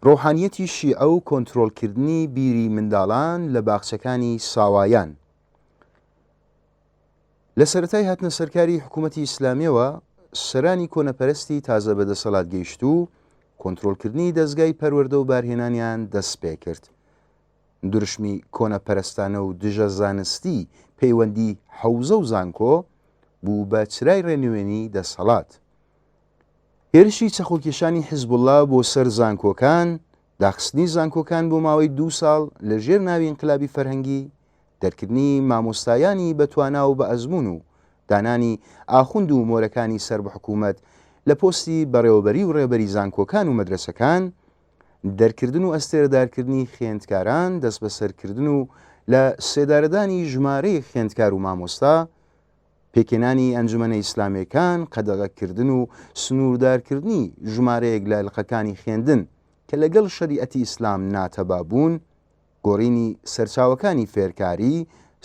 ڕۆحانیەتی شیعە و کۆنترۆڵکردنی بیری منداڵان لە باخچەکانی ساوایان. لە سەرەتای هاتنە سەرکاری حکوومەتی ئیسلامیەوە سەرانی کۆنەپەرستی تازە بەدەسەڵات گەیشتوو کۆنترۆڵکردنی دەزگای پەروەردە و بارهێنانیان دەست پێکرد. دروشمی کۆنەپەرستانە و دژە زانستی پەیوەندی حەوزە و زانکۆ بوو بە چرای ڕێنوێنی دەسەڵات. هێرشی چەقۆکێشانی حیزبوڵڵا بۆ سەر زانکۆکان، داخستنی زانکۆکان بۆ ماوەی دوو ساڵ لە ژێر ناوی ئینقلابی فەرهەنگی، دەرکردنی مامۆستایانی بە توانا و بە ئەزموون و دانانی ئاخوند و مۆرەکانی سەر بە حکوومەت لە پۆستی بەڕێوەبەری و ڕێبەری زانکۆکان و مەدرەسەکان، دەرکردن و ئەستێرەدارکردنی خوێندکاران، دەستبەسەرکردن و لە سێدارەدانی ژمارەیەک خوێندکار و مامۆستا، پێکهێنانی ئەنجومەنە ئیسلامیەکان، قەدەغەکردن و سنووردارکردنی ژمارەیەک لە لقەکانی خوێندن کە لەگەڵ شەریعەتی ئیسلام ناتەبا بوون، گۆڕینی سەرچاوەکانی فێرکاری،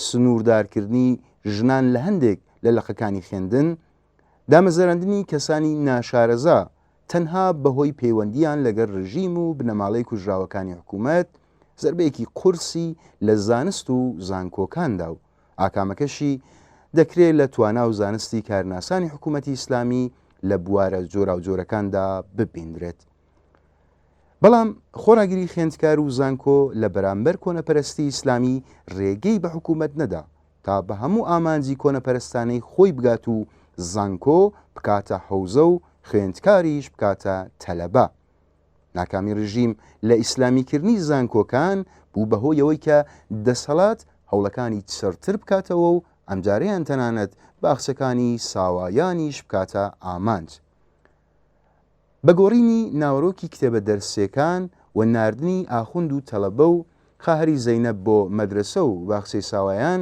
سنووردارکردنی ژنان لە هەندێک لە لقەکانی خوێندن، دامەزراندنی کەسانی ناشارەزا تەنها بەهۆی پەیوەندییان لەگەڵ رژیم و بنەماڵەی کوژراوەکانی حکوومەت، زەربەیەکی قورسی لە زانست و زانکۆکان دا و ئاکامەکەشی دەکرێ لە توانا و زانستی کارناسانی حکوومەتی ئیسلامی لە بوارە جۆراوجۆرەکاندا ببیندرێت. بەڵام خۆڕاگری خوێندکار و زانکۆ لە بەرامبەر کۆنەپەرستی ئیسلامی رێگەی بە حکوومەت نەدا تا بە هەموو ئامانجی کۆنەپەرستانەی خۆی بگات و زانکۆ بکاتە حەوزە و خوێندکاریش بکاتە تەلەبە. ناکامی رژیم لە ئیسلامیکردنی زانکۆکان بوو بە هۆی ئەوەی کە دەسەڵات هەوڵەکانی چڕتر بکاتەوە و ئەمجارەیان تەنانەت باخچەکانی ساوایانیش بکاتە ئامانج. بە گۆڕینی ناوەرۆکی کتێبە دەرسیەکان و ناردنی ئاخوند و تەڵەبە و خاهەری زەینەب بۆ مەدرەسە و باخچەی ساوایان،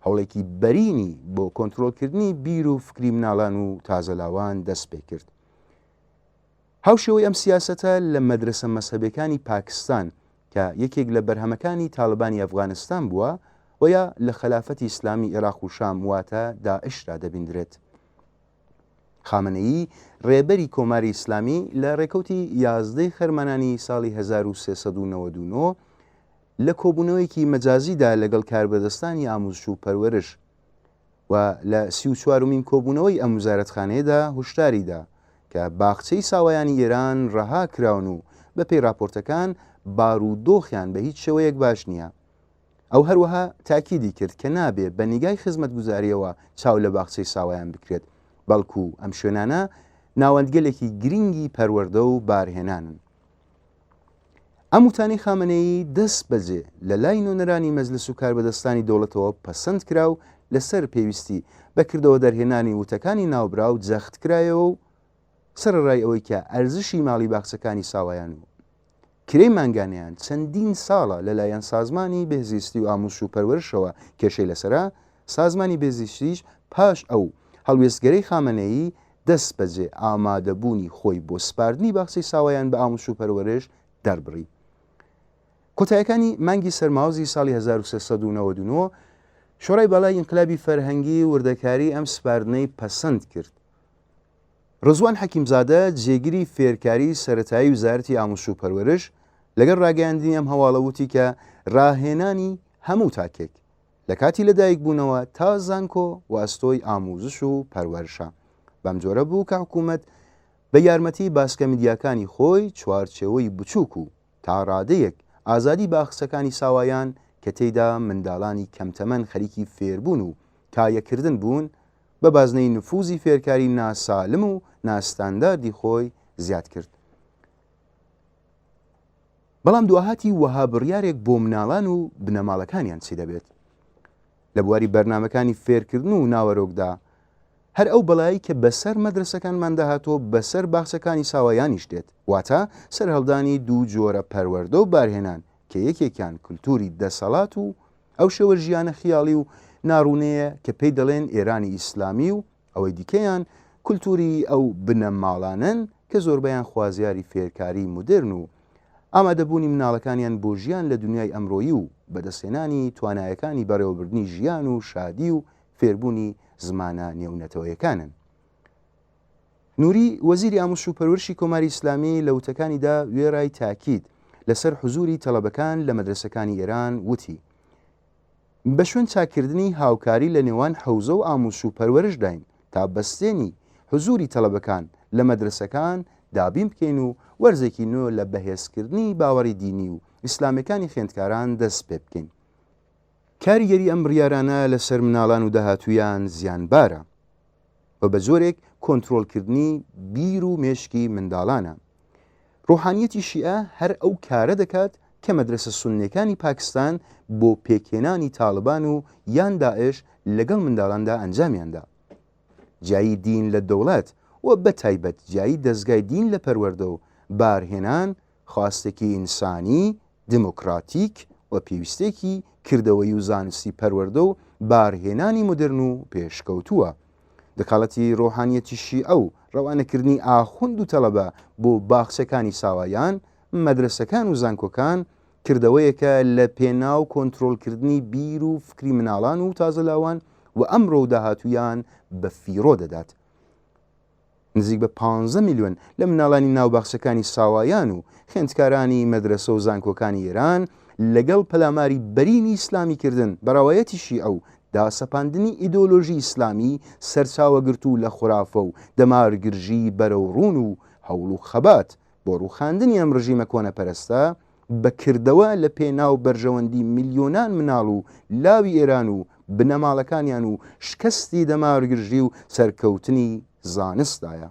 هەوڵێکی بەرینی بۆ کۆنترۆڵکردنی بیر و فکری مناڵان و تازەلاوان دەست پێکرد. هاوشێوەی ئەم سیاسەتە لە مەدرەسە مەزهەبێکانی پاکستان کە یەکێک لە بەرهەمەکانی تاڵبانی ئەفغانستان بووە و یا لە خەلافەتی ئیسلامی ئێراق و شام واتە داعشدا دەبیندرێت. خامنەیی ڕێبەری کۆماری ئیسلامی لە ڕێکەوتی 11 خەرمانانی ساڵی 1399 لە کۆبوونەوەیەکی مەجازیدا لەگەڵ کاربەدەستانی ئاموزش و پەروەرش و لە 34مین کۆبوونەوەی ئەم وزارەتخانەیەدا هوشداری دا کە باخچەی ساوایانی ئێران ڕەها کراون و بەپێی ڕاپۆرتەکان بارودۆخیان بە هیچ شێوەیەک باش نییە. ئەو هەروەها تاکیدی کرد کە نابێ بە نیگای خزمەتگوزارییەوە چاو لە باخچەی ساوایان بکرێت، بەڵکو ئەم شوێنانە ناوەندگەلێکی گرینگی پەروەردە و بارهێنانن. ئەم وتانەی خامنەیی دەست بەجێ لە لای نوێنەرانی مەجلس و کاربەدەستانی دەوڵەتەوە پەسەند کرا و لەسەر پێویستی بە کردەوە دەرهێنانی وتەکانی ناوبراو جەخت کرایەوە و سەرەڕای ئەوەی کە ئەرزشی ماڵی باخچەکانی ساوایان و کرێی مانگانەیان چەندین ساڵە لەلایەن سازمانی بێهزیستی و ئاموزش و پەروەرشەوە کێشەی لەسەرە، سازمانی بێهزیستیش پاش ئەو هەڵوێستگەرەی خامەنەیی دەستبەجێ ئامادەبوونی خۆی بۆ سپاردنی باخچەی ساوایان بە ئاموزش و پەروەرش دەربڕی. کۆتایەکانی مانگی سەرماوەزی ساڵی 1399 شۆرای باڵای ئینقلابی فەرهەنگی وردەکاری ئەم سپاردنەی پەسەند کرد. ڕزوان حەکیمزادە، جێگری فێرکاری سەرەتایی وزارەتی ئاموزش و پەروەرش، لەگەڵ ڕاگەیاندنی ئەم هەواڵە وتی کە ڕاهێنانی هەموو تاکێک لە کاتی لەدایکبوونەوە تا زانکۆ وەئەستۆی ئاموزش و پەروەرشە. بەمجۆرە بوو کە حکوومەت بە یارمەتی باسکە میدیاکانی خۆی چوارچێوەی بچووک و تا ڕادەیەک ئازادی باخچەکانی ساوایان کە تێیدا منداڵانی کەمتەمەن خەریکی فێربوون و کایەکردن بوون، بە بازنەی نفوزی فێرکاری ناسالم و ناستانداردی خۆی زیاد کرد. بەڵام دواهاتی وەها بڕیارێک بۆ مناڵان و بنەماڵەکانیان چی دەبێت؟ لە بواری بەرنامەکانی فێرکردن و ناوەرۆکدا هەر ئەو بەڵایی کە بەسەر مەدرەسەکانماندا هاتووە بەسەر باخچەکانی ساوایانیش دێت، واتە سەرهەڵدانی دوو جۆرە پەروەردە و بارهێنان کە یەکێکیان کولتووری دەسەڵات و ئەو شێوە ژیانە خیاڵی و ناڕوونەیە کە پێی دەڵێن ئێرانی ئیسلامی و ئەوەی دیکەیان کولتووری ئەو بنەماڵانەن کە زۆربەیان خوازیاری فێرکاریی مودێرن و ئامادەبوونی مناڵەکانیان بۆ ژیان لە دونیای ئەمرۆیی و بەدەستهێنانی توانایەکانی بەڕێوەبردنی ژیان و شادی و فێربوونی زمانە نێونەتەوەیەکانن. نوری، وەزیری ئاموزش و پەروەرشی کۆماری ئیسلامی لە وتەکانیدا وێڕای تاکید. لەسەر حزووری تەڵەبەکان لە مەدرەسەکانی ئێران وتی، بە شوێن چاککردنی هاوکاری لە نێوان حەوزە و ئامووش و پەروەرشداین تا بەستێنی حزووری تەڵەبەکان لە مەدرەسەکان دابین بکەین و وەرزێکی نوێ لە بەهێزکردنی باوەڕی دینی و ئیسلامیەکانی خوێندکاران دەست پێ بکەین. کاریگەری ئەم بڕیارانە لەسەر مناڵان و داهاتوویان زیانبارە و بە جۆرێک کۆنترۆڵکردنی بیر و مێشکی منداڵانە. ڕۆحانیەتی شیعە هەر ئەو کارە دەکات کە مەدرەسە سوننیەکانی پاکستان بۆ پێکهێنانی تاڵبان و یان داعش لەگەڵ منداڵاندا ئەنجامیاندا. جیایی دین لە دەوڵەت و بە تایبەت جیایی دەزگای دین لە پەروەردە و بارهێنان خواستێکی ئینسانی، دیموکراتیک و پێویستێکی کردەوەیی و زانستی پەروەردە و بارهێنانی مودرن و پێشکەوتووە. دەخالەتی ڕۆحانیەتی شیعە و ڕەوانەکردنی ئاخوند و تەڵەبە بۆ باخچەکانی ساوایان، مەدرەسەکان و زانکۆکان، کردەوەیەکە لە پێناو کۆنترۆڵکردنی بیر و فکری مناڵان و تازەلاوان و ئەمڕۆ و داهاتوویان بە فیڕۆ دەدات. نزیک بە پانزە میلیۆن لە مناڵانی ناو باخچەکانی ساوایان و خوێندکارانی مەدرەسە و زانکۆکانی ئێران لەگەڵ پەلاماری بەرینی ئیسلامی کردن بە ڕەوایەتی شیعە و داسەپاندنی ئیدۆلۆژی ئیسلامی سەرچاوەگرتوو لە خورافە و دەمارگرژی بەرەوڕوون و هەوڵ و خەبات بۆ ڕووخاندنی ئەم ڕژیمە کۆنەپەرستە بە کردەوە لە پێناو بەرژەوەندی میلیۆنان مناڵ و لاوی ئێران و بنەماڵەکانیان و شکستی دەمارگرژی و سەرکەوتنی زانستدایە.